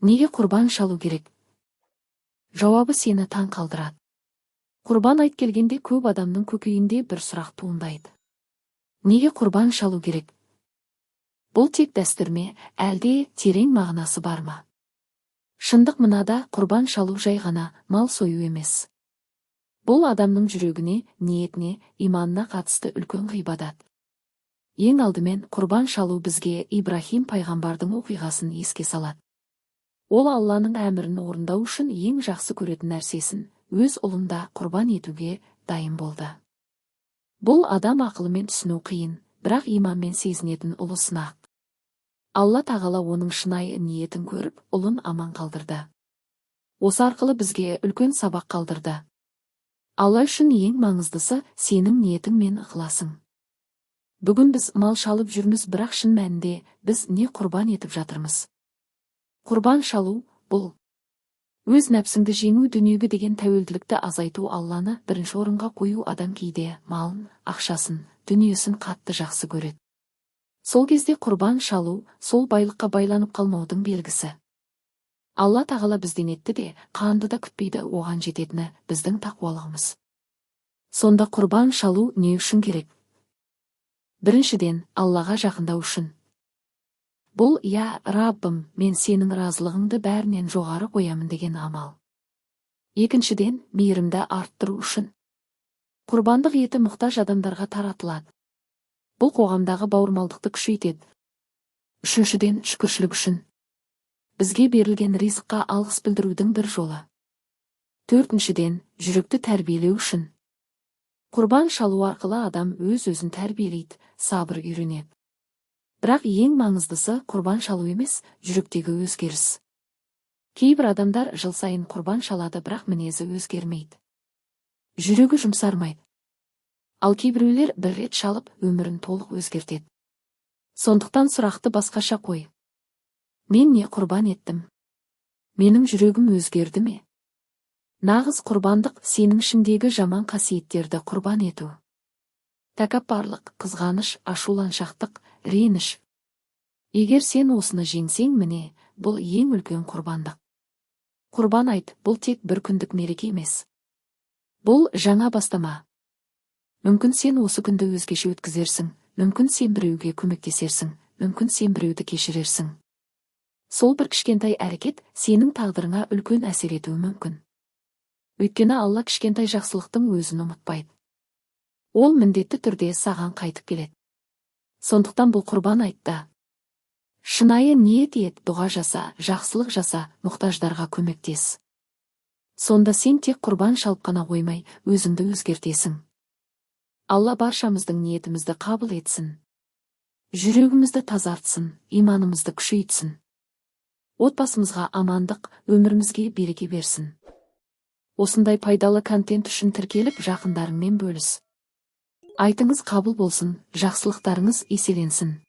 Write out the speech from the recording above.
Неге құрбан шалу керек? Жауабы сені таң қалдырады. Құрбан айт келгенде, көп адамның көкейінде бір сұрақ туындайды: неге құрбан шалу керек? Бұл тек дәстүр ме, әлде терең мағынасы бар ма? Шындық мынада: құрбан шалу жай ғана мал сою емес. Бұл адамның жүрегіне, ниетіне, иманына қатысты үлкен ғибадат. Ең алдымен, құрбан шалу бізге Ибрахим пайғамбардың оқиғасын еске салады. Ол Алланың әмірін орындау үшін ең жақсы көретін нәрсесін, өз ұлын да құрбан етуге дайын болды. Бұл адам ақылымен түсіну қиын, бірақ иманмен сезінетін ұлы сынақ. Алла Тағала оның шынайы ниетін көріп, ұлын аман қалдырды. Осы арқылы бізге үлкен сабақ қалдырды: Алла үшін ең маңыздысы – сенің ниетің мен ықыласың. Бүгін біз мал шалып жүрміз, бірақ шын мәнінде біз не құрбан етіп жатырмыз? Құрбан шалу – бұл өз нәпсіңді жеңу, дүниеге деген тәуелділікті азайту, Алланы бірінші орынға қою. Адам кейде малын, ақшасын, дүниесін қатты жақсы көреді. Сол кезде құрбан шалу – сол байлыққа байланып қалмаудың белгісі. Алла Тағала бізден етті де, қанды да күтпейді. Оған жететіні – біздің тақуалығымыз. Сонда құрбан шалу не үшін керек? Біріншіден, Аллаға жақындау үшін. Бұл «Я Раббым, мен сенің разылығыңды бәрінен жоғары қоямын» деген амал. Екіншіден, мейірімді арттыру үшін. Құрбандық еті мұқтаж адамдарға таратылады. Бұл қоғамдағы бауырмалдықты күшейтеді. Үшіншіден, шүкіршілік үшін. Бізге берілген ризыққа алғыс білдірудің бір жолы. Төртіншіден, жүректі тәрбиелеу үшін. Құрбан шалу арқылы адам өз өзін тәрбиелейді, сабыр үйренеді. Бірақ ең маңыздысы – құрбан шалу емес, жүректегі өзгеріс. Кейбір адамдар жыл сайын құрбан шалады, бірақ мінезі өзгермейді, жүрегі жұмсармайды. Ал кейбіреулер бір рет шалып, өмірін толық өзгертеді. Сондықтан сұрақты басқаша қой: мен не құрбан еттім? Менің жүрегім өзгерді ме? Нағыз құрбандық – сенің ішіңдегі жаман қасиеттерді құрбан ету: тәкаппарлық, қызғаныш, ашуланшақтық, реніш. Егер сен осыны жеңсең, міне, бұл ең үлкен құрбандық. Құрбан айт – бұл тек бір күндік мереке емес, бұл жаңа бастама. Мүмкін, сен осы күнді өзгеше өткізерсің, мүмкін, сен біреуге көмектесерсің, мүмкін, сен біреуді кешірерсің. Сол бір кішкентай әрекет сенің тағдырыңа үлкен әсер етуі мүмкін. Өйткені Алла кішкентай жақсылықтың өзін ұмытпайды, ол міндетті түрде саған қайтып келеді. Сондықтан бұл Құрбан айтта шынайы ниет ет, дұға жаса, жақсылық жаса, мұқтаждарға көмектес. Сонда сен тек құрбан шалып қана қоймай, өзіңді өзгертесің. Алла баршамыздың ниетімізді қабыл етсін, жүрегімізді тазартсын, иманымызды күшейтсін, отбасымызға амандық, өмірімізге береке берсін. Осындай пайдалы контент үшін тіркеліп, жақындарыңмен бөліс. Айтыңыз қабыл болсын, жақсылықтарыңыз еселенсін.